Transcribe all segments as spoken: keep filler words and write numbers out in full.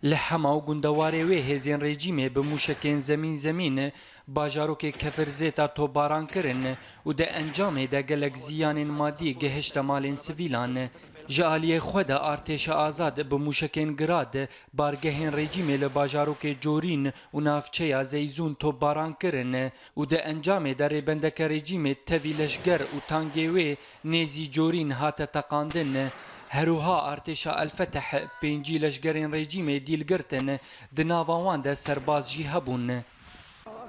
Li Hema û gundewarê wê hêzên rejîmê bi mûşekên zemîn zemîn bajarokê Kefirzêta topbaran kirin û di encamê de gelek ziyanên madî gihişte malên sivîlan. Ji aliyê xwe de artêşa azad bi mûşekên Grad bargehên rejîmê li bajarokê Corîn û navçeya Zeyzûn topbaran kirin û di encamê de rêbendeke rejîmê tevî leşger û tangê wê nêzî Corîn hate teqandin. Herwiha artêşa El Feteh pêncî leşgerên rejîmê dîl girtin, di nava wan de serbaz jî hebûn.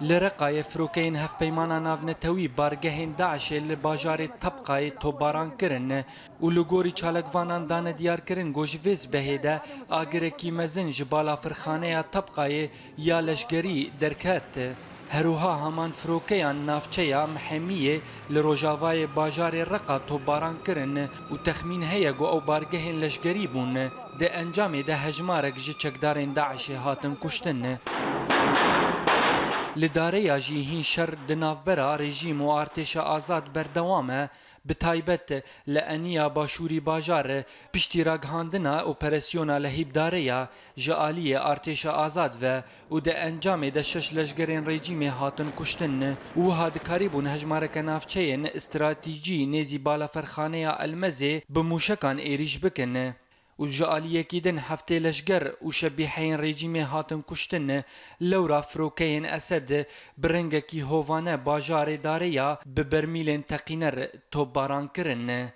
Li Reqayê firokeyên Hevpeymana Navnetewî bargehên DAIŞê li bajarê Tebqayê topbaran kirin û li gorî çalakvanan dane diyarkirin ku ji vê sibehê de agirekî mezin ji balafirxaneya Tebqayê ya leşgerî derket. Herwiha heman firokeyan navçeya Mihemiyê li rojavayê bajarê Reqa topbaran kirin û texmîn heye ku ew bargehên leşgerî bûn. Di encamê de hejmarek ji çekdarên DAIŞê hatin kuştin. Li Dareya jî hîn şer di navbera rejîm û artêşa azad berdewam e. Bi taybet li eniya başûrî bajar, piştî ragihandina operasyona Lehîb Dareya ji aliyê artêşa azad ve û di encamê de şeş leşgerên rejîmê hatin kuştin û wiha dikarîbûn hejmareke navçeyên stratîcî nêzî balafirxaneya Elmezê bi mûşekan êrîş bikin. Û ji aliyekî din heftê leşger û şebîheyên rejîmê hatin kuştin. Lewra firokeyên Esed bi rengekî hovane bajarê Dareya bi bermîlên teqîner topbaran kirin.